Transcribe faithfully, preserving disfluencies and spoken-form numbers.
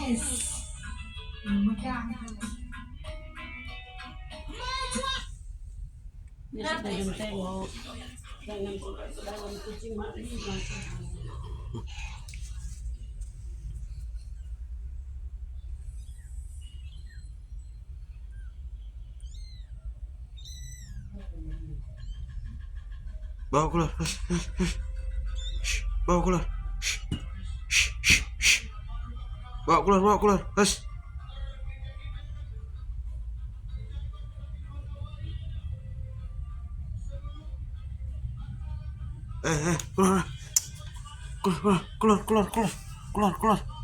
Ini sudah genteng, oh. Jangan sampai ke dalam kucing mati. Bawa keluar. Hush, hush, hush. Shh, bawa keluar. Shh, shh, shh, shh. Bawa keluar, bawa keluar. Hush. Eh, eh, keluar. Keluar, keluar, keluar, keluar, keluar. Keluar, keluar.